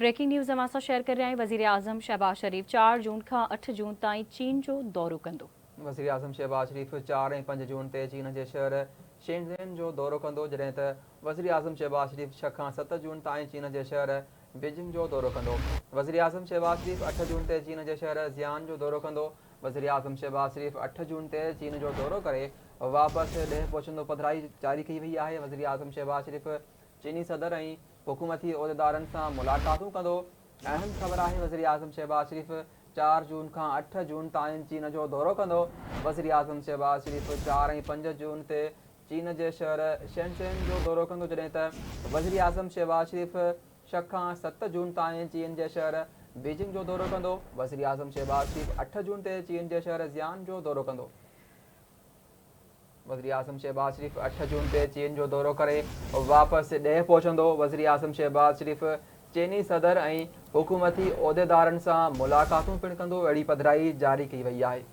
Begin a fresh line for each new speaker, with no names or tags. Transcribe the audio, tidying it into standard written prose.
Breaking news اوهان سان share ڪري رهيا آهيون وزيراعظم شهباز شريف چار جون کان اٺ جون تائين چين جو دورو ڪندو.
وزيراعظم شهباز شريف چار ۽ پنج جون تي چين جي شهر شينزين جو دورو ڪندو جڏهن ته وزيراعظم شهباز شريف ڇهه کان ست جون تائين چين جي شهر بيجنگ جو دورو ڪندو. وزيراعظم شهباز شريف اٺ جون تي چين جي شهر زيان جو دورو ڪندو. وزيراعظم شهباز شريف اٺ جون تي چين جو دورو ڪري واپس ڏيهه پهچندو پڌرائي جاري ڪئي وئي آهي. وزيراعظم شهباز شريف چيني صدر ۽ حڪومتي عهديدارن سان ملاقاتون ڪندو. اهم خبر آهي وزيراعظم شهباز شريف چار جون کان اٺ جون تائين چين جو دورو ڪندو. وزيراعظم شهباز شريف چار ۽ پنج جون تي چين جي شهر شينزين جو دورو ڪندو جڏهن ته وزيراعظم شهباز شريف ڇهه کان ست جون تائين چين جي شهر بيجنگ جو دورو ڪندو. وزيراعظم شهباز شريف اٺ جون تي چين جي شهر زيان جو دورو ڪندو. وزيراعظم شهباز شريف اٺ جون تي چين جو دورو ڪري واپس ڏيهه پهچندو. وزيراعظم شهباز شريف چيني صدر ۽ حڪومتي عهديدارن سان ملاقاتون پڻ ڪندو، اهڙي پڌرائي جاري ڪئي وئي آهي.